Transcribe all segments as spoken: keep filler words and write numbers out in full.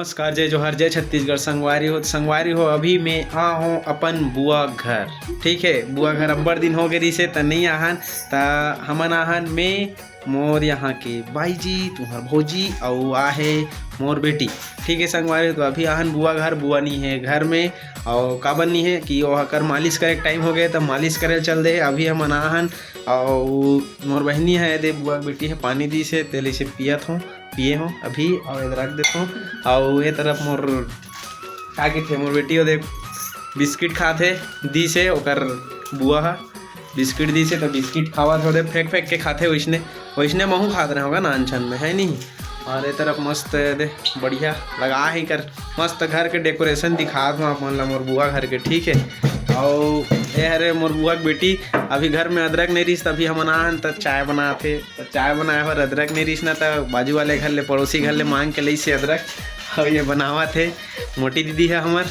नमस्कार, जय जोहार, जय छत्तीसगढ़ संगवारी हो। संगवारी हो, अभी मैं आ हों अपन बुआ घर। ठीक है, बुआ घर अब्बड़ दिन हो गे रिहिसे त नइ आहन, त हमन आहन मैं, मोर यहाँ के बाई जी, तुहर भौजी, अउ आहे मोर बेटी। ठीक है संगवारी हो, तो अभी आहन बुआ घर, बुआ नइ है घर में। अउ काबर नइ है कि ओकर मालिश करे के टाइम हो गे, त मालिश करे ल चल दे। अभी हमन आहन, अउ मोर बहिनी है, दे बुआ के बेटी है, पानी दिस है, तेल इसे पियत हों, पिए हों अभी, अउ एदे रख देत हों। अउ ये तरफ मोर का कहिथे, मोर बेटी ओदे बिस्किट खात हे, दिस हे ओकर बुआ ह बिस्किट दिस हे, त बिस्किट खावत हे, ओदे फेंक फेंक के खाथे, वइसने वइसने महू खात रहे होगा नान छन में, है नहीं। अउ ये तरफ मस्त दे बढ़िया लगा हे कर, मस्त घर के डेकोरेशन दिखात हों आप मन ला मोर बुआ घर के, ठीक है। अउ ये हरे मोर बुआ के बेटी, अभी घर में अदरक नहीं रिहिस, तभी हमन आहन त चाय बनात हे। त चाय बनाए बर अदरक नइ रिहिस ना, त बाजू वाले घर ले, पड़ोसी घर ले मांग के लइसे अदरक, अउ ये बनावत हे मोटी दीदी है हमर।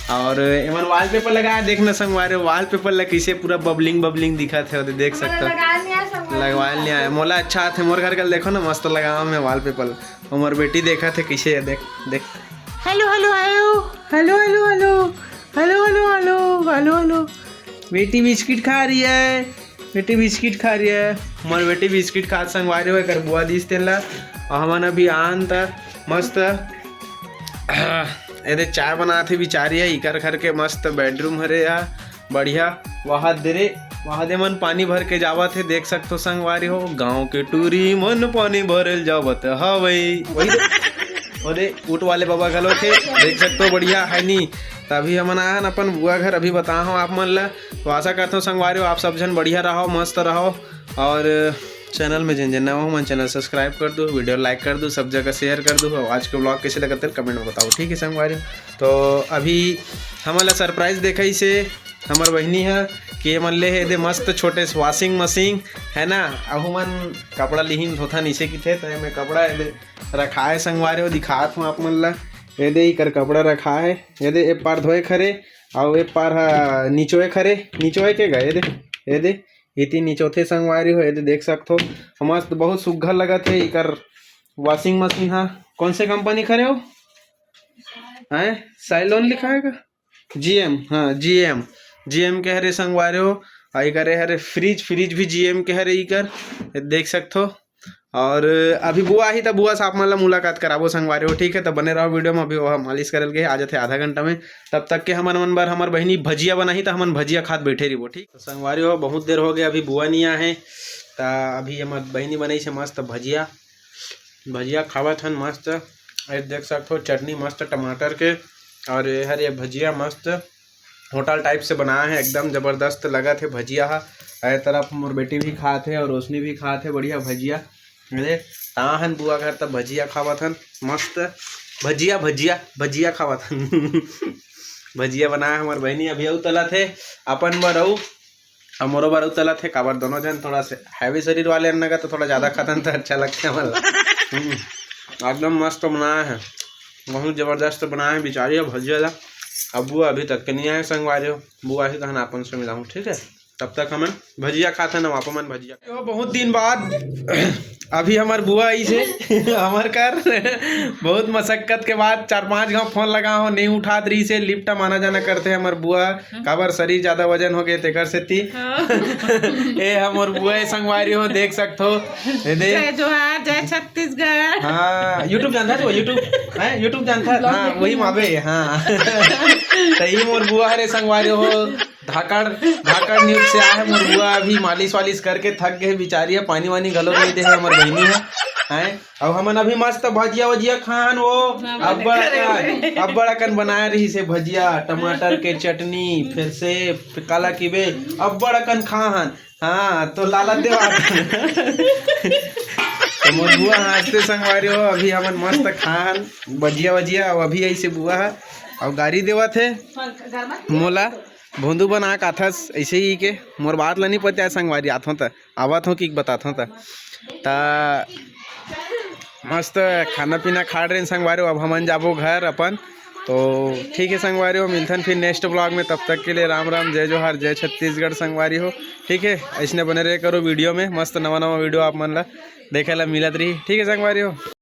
अउ एमन वॉलपेपर लगाए, देख ना संगवारी हो, वॉलपेपर ला कइसे पूरा बबलिंग बबलिंग दिखत है, ओदे देख सकत हो। लगा लिया संगवारी। लगवा लिया है, मोला अच्छा आथे, मोर घर का देखो ना, मस्त लगावा मैं वॉलपेपर। हमर बेटी देखत है कइसे, देख, देख। Hello, hello, hello, hello, hello, hello, hello, hello, hello, hello, hello. बेटी बिस्किट खा रही है। बेटी बिस्किट खा रही है, हमर बेटी बिस्किट खात संगवारी हो, एकर बुआ दिस तेन ला। अउ हमन अभी आन त मस्त एदे चाय बनात हे बिचारी है, इकर घर के मस्त बेडरूम हरे या बढ़िया। वहाद दे रे, वहाद एमन पानी भर के जावत हे, देख सकत हो संगवारी हो, गांव के टूरी मन पानी भरे ल जावत हवई। वही दे, ओदे ऊंट वाले बाबा घलो थे, देख सकत हो बढ़िया है नी। त अभी हमन आए हन अपन बुआ घर, अभी बता हूँ आप मन ला। तो आशा करता हूँ संगवारी हो, आप सब झन बढ़िया रहो, मस्त रहो, अउ चैनल में जिन जिन नवा हो, मन चैनल सब्सक्राइब कर दो, वीडियो लाइक कर दो, सब जगह शेयर कर दो। अउ आज के व्लॉग कइसे लगा तेला कमेंट में बताओ, ठीक है संगवारी हो। तो अभी हमन ला सरप्राइज देखाइस हे हमर बहिनी ह कि एमन ले हे दे मस्त छोटे से वॉशिंग मशीन, है ना। अउ हमन कपड़ा लिहिन धोथन इसे किथे, त एमे कपड़ा एदे रखाए संगवारी हो, दिखात हूँ आप मन ला। एदे इकर कपड़ा रखाए, एदे ए पार धोए खरे, अउ ए पार ह निचोए खरे, निचोए के गए एदे, एदे इति निचोथे संगवारी हो, एदे देख सकत हो, मस्त बहुत सुग्घर लगत हे इकर वॉशिंग मशीन ह। कौन से कंपनी खरे हो? हैं, साइलोन लिखा है का? जीएम, हाँ, जीएम, जीएम के हरे संगवारी हो। अउ इकर हरे फ्रिज, फ्रिज भी जीएम के हरे इकर, देख सकत हो। अउ अभी बुआ आही, त बुआ से आप मन ला मुलाकात कराबो संगवारी हो, ठीक है। त बने रहो वीडियो में, अभी वो मालिश करे ल गे, आ जाथे आधा घंटा में। तब तक के हमन मन बर हमर बहिनी भजिया बनाही, त हमन भजिया खात बैठे रहिबो, ठीक। त संगवारी हो, बहुत देर हो गे, अभी बुआ नइ आहे, त अभी हमर बहिनी बनाइस हे मस्त भजिया, भजिया खावत हन मस्त। ये देख सकत हो चटनी मस्त टमाटर के, अउ ये हरे भजिया मस्त होटल टाइप से बनाए हे, एकदम जबरदस्त लगत हे भजिया ह। ए तरफ मोर बेटी भी खात हे अउ रोशनी भी खात हे बढ़िया भजिया। अरे, ताहन बुआ घर त भजिया खावत हन मस्त, भजिया, भजिया, भजिया खावत हन। भजिया बनाए हमर बहिनी, अभी अउ तलत हे अपन बर अउ, अउ मोरो बर अउ तलत हे, काबर दोनों झन थोड़ा से हैवी शरीर वाले अन गा, त थोड़ा ज्यादा खाथन त अच्छा लगथे हमन ला। हम्म, एकदम मस्त बनाए हे, बहुत जबरदस्त बनाए हे बिचारी ह भजिया ला। अब बुआ अभी तक के नइ आए संगवारी हो, बुआ आही तहन अपन से मिलाहूँ, ठीक है। तब तक हमन भजिया खाथन, अउ आप मन भजिया। यो, बहुत दिन बाद अभी हमर बुआ आइस हे हमर कर। बहुत मशक्कत के बाद चार पांच घाव फोन लगा हो, नइ उठात रहिस हे। लिफ्ट म आना जाना करथे हमर बुआ, काबर शरीर ज्यादा वजन हो गे तेकर सेती। हाँ। ए हमर बुआ ए संगवारी हो, देख सकत हो। ए दे। जय जोहार, जय छत्तीसगढ़। हाँ, YouTube जानथा तू? YouTube? हैं? YouTube जानथा? हाँ, वही माबे, हाँ। त ई मोर बुआ हरे संगवारी हो। धाकड़, धाकड़ न्यूज से आए हे मोर बुआ, अभी मालिश वालिश करके थक गे बिचारी ह, पानी वानी घलो नइ दे हे हमर बहिनी ह, हैं? अउ हमन अभी मस्त भजिया वजिया खान वो, हाँ, अब्बड़ अकन, अब्बड़ अकन बनाए रहिस हे भजिया, टमाटर के चटनी, फिर से काला किबे, अब्बड़ अकन खान। हाँ, तो लाला देवा। तो मोर बुआ हाँसथे संगवारी हो, अभी हमन मस्त खान भजिया वजिया, अउ अभी अइसे बुआ ह, अउ गारी देवत हे मोला। भोंदू बना के आथस, अइसे ही के मोर बात ल नइ पत्याए संगवारी, आथों त, आवत हों कि बताथों त। त मस्त खाना पीना खा डरेन संगवारी हो, अब हमन जाबो घर अपन। तो ठीक है संगवारी हो, मिलथन फिर नेक्स्ट व्लॉग में, तब तक के लिए राम राम, जय जोहार, जय छत्तीसगढ़ संगवारी हो। ठीक है, अइसने बने रहे करो वीडियो में, मस्त नवा नवा वीडियो आप मन ला देखे ला मिलत रही। ठीक है संगवारी हो।